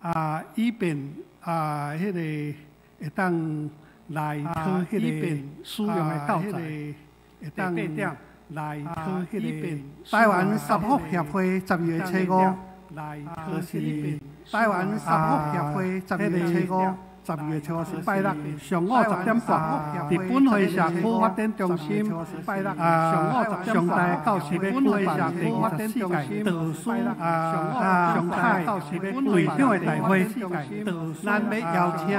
啊，以便啊，彼个會當來討彼個使用的教材，會當來討彼個台灣三福協會12月初5，就是台灣三福協會十二月初五。12月初5是拜六上午10點半，佇本會社區發展中心，啊，上大教室要舉辦第24屆導師啊上海隊長的大會，咱欲邀請啊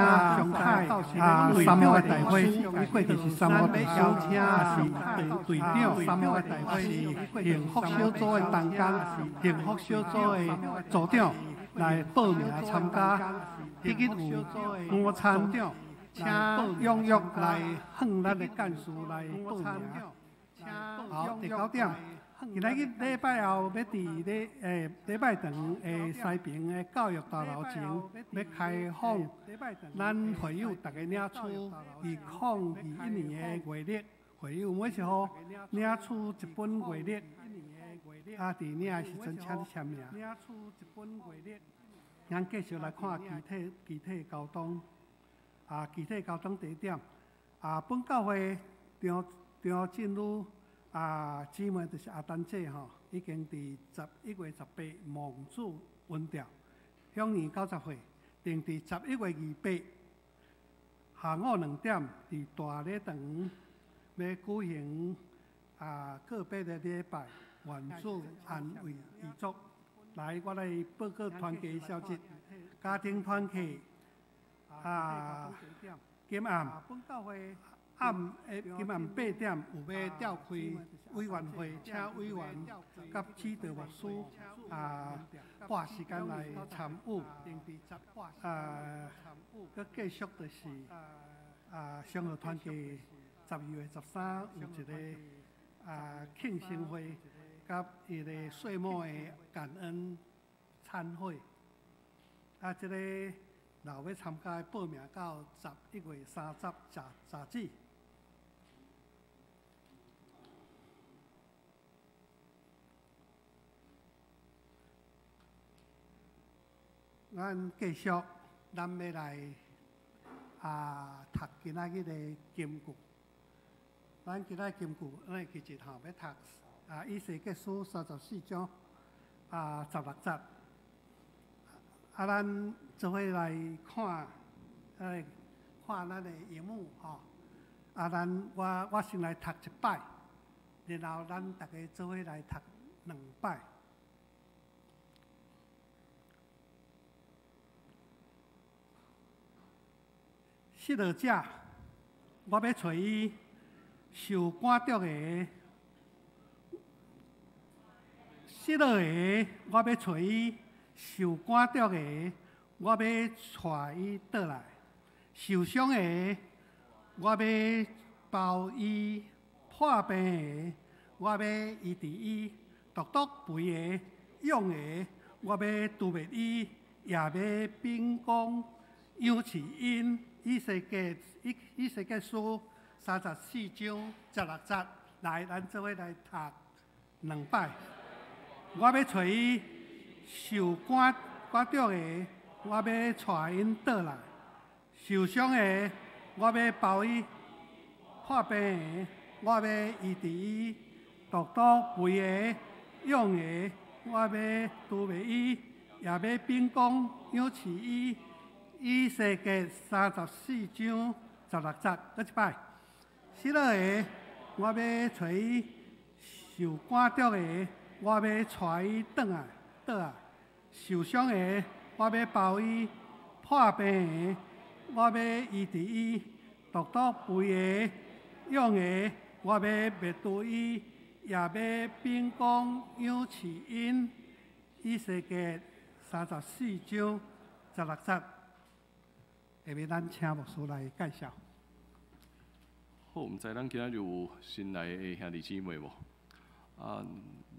三個大會，過去是三個導師，也是隊長，也是幸福小組的同工，幸福小組的組長來報名參加。彼日有午餐，請踴躍來向咱的幹事來報名。好，第九點，今仔日禮拜後欲佇咧禮拜堂的西平的教育大樓前，欲開放咱會友逐家領取2021年的月曆，會友每一戶領取一本月曆，啊，佇領的時陣請你簽名。咱繼續來看具體交通，啊，具體交通地點，啊，本教會張張振女啊姊妹就是阿丹姐吼，已經佇11月18蒙主恩召，享年90歲，定佇11月28下午2點，佇大禮堂欲舉行啊告別的禮拜，願主安慰遺族。來，我來報告團契消息。家庭團契啊，今暗暗今暗8點有欲召開委員會，請委員佮指導牧師啊，撥時間來參與。啊，閣繼續就是啊，雙和團契12月13有一個啊慶生會。佮伊个歲末的感恩餐會，啊，這個若有欲參加的報名到11月30截止。咱繼續，咱欲來啊讀今仔日的金句。咱今仔金句，咱會記得吼，欲讀。啊，以西結書34章啊16節，啊，咱做伙來看，來看咱的螢幕吼。啊，咱我我先來讀一擺，然後咱逐家做伙來讀兩擺。失落者，我欲揣伊受趕逐的。失落的，我欲揣伊；受趕逐的，我欲帶伊倒來；受傷的，我欲包醫；破病的，我欲醫治伊；獨獨肥的、勇的，我欲除滅伊，也欲秉公養飼𪜶。以西結書34章16節，來，咱做伙來讀兩擺。我欲揣伊受趕趕逐的，我欲帶𪜶倒來；受傷的，我欲包醫；破病的，我欲醫治伊；獨獨肥的、勇的，我欲除滅伊，也欲秉公養飼伊。以西結34章16節，閣一擺。失落的，我欲揣伊受趕逐的。我欲帶伊轉來，倒來；受傷的，我欲包醫；破病的，我欲醫治伊；獨獨肥的、勇的，我欲滅除伊，也欲秉公養飼𪜶。以西結34章16節。下面咱請牧師來介紹。好，毋知咱今仔日有新來的兄弟姊妹無？啊，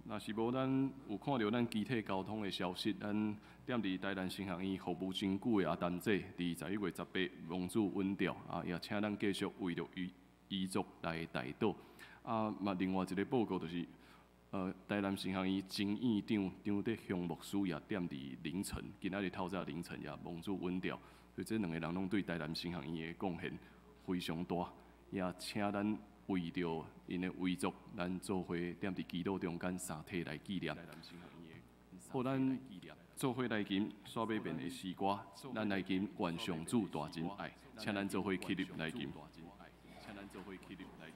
若是無，咱有看著咱機體交通的消息，咱踮佇台南神學院服務真久的阿丹姐，佇11月18蒙主恩召，啊，也請咱繼續為著伊遺族來代禱。啊，嘛另外一个報告就是，台南神學院前院長張德雄牧師也踮佇凌晨，今仔日透早凌晨也蒙主阮召，所以這兩個人攏對台南神學院的貢獻非常大，也請咱為著𪜶的遺囑，咱做伙踮佇祈禱中間三體來紀念。好，咱做伙來吟煞欲變的詩歌，咱來吟願上主大真愛，請咱做伙起立來吟。請咱做伙起立來吟。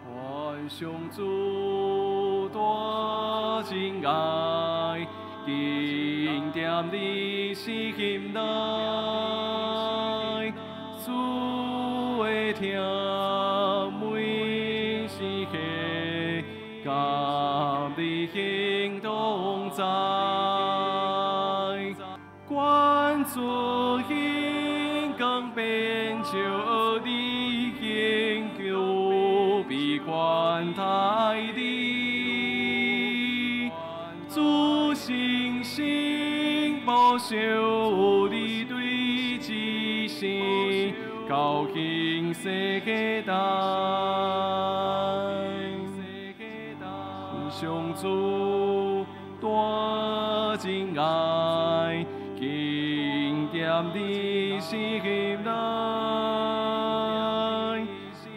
願上主大真愛，緊踮你心內，主的疼每時刻，佮你行同在，願主興光遍照你行求必寬待你，主信心保守你對一生到興世代。上主大真愛，緊踮你心內，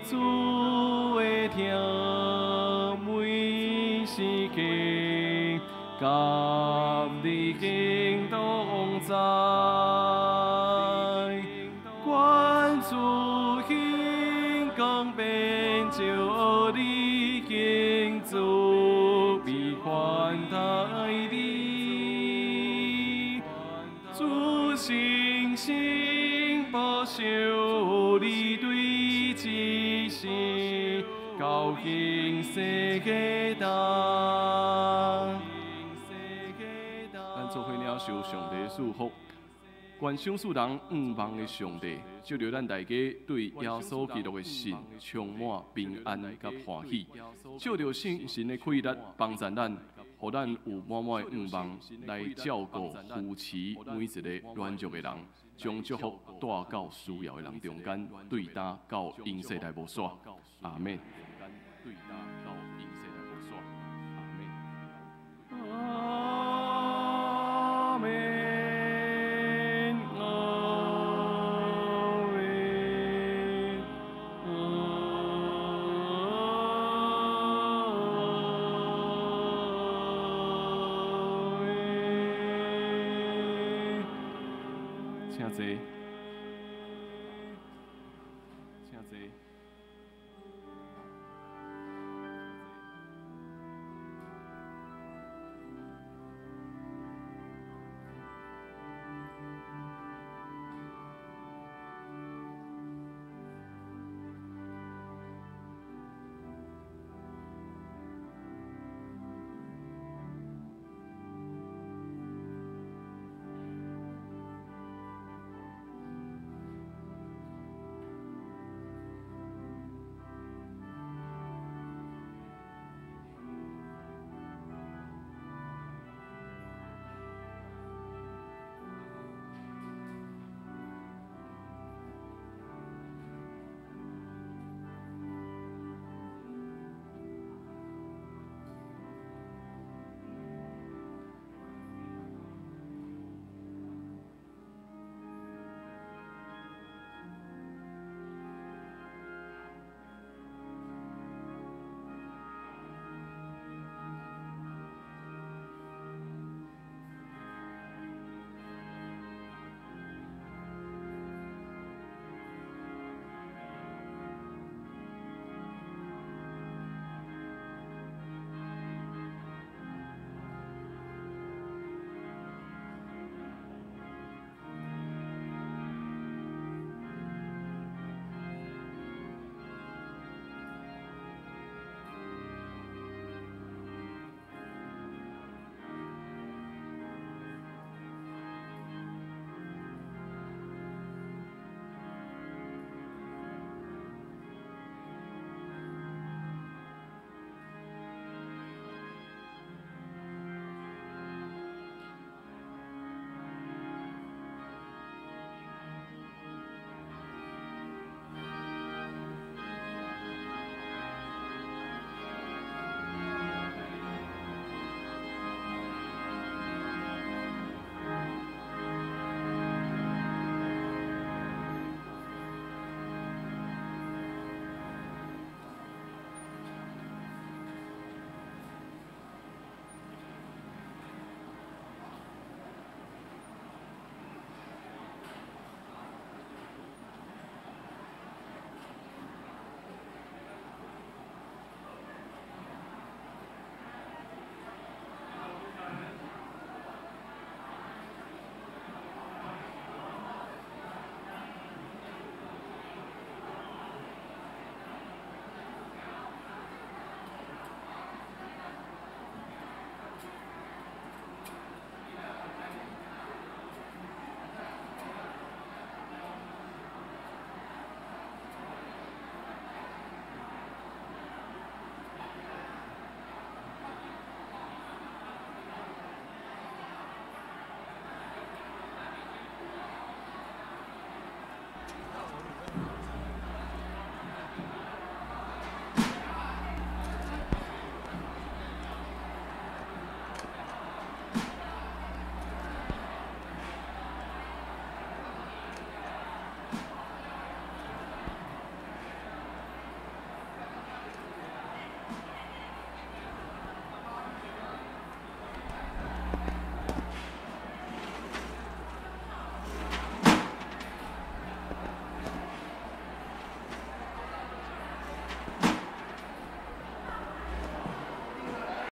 主的疼每時刻，佮你行同在，願主興光遍照你行主必寬待你，主信心保守你對一生到興世代。咱做伙領受上帝賜福，願賞賜人向望的上帝，藉著咱大家對耶穌基督的信充滿平安佮歡喜，藉著聖神的氣力幫助咱，予咱有滿滿的向望來照顧扶持每一个軟弱的人，將祝福帶到需要的人中間，對今到永世代無煞。阿們。阿們，阿們，阿們。請坐。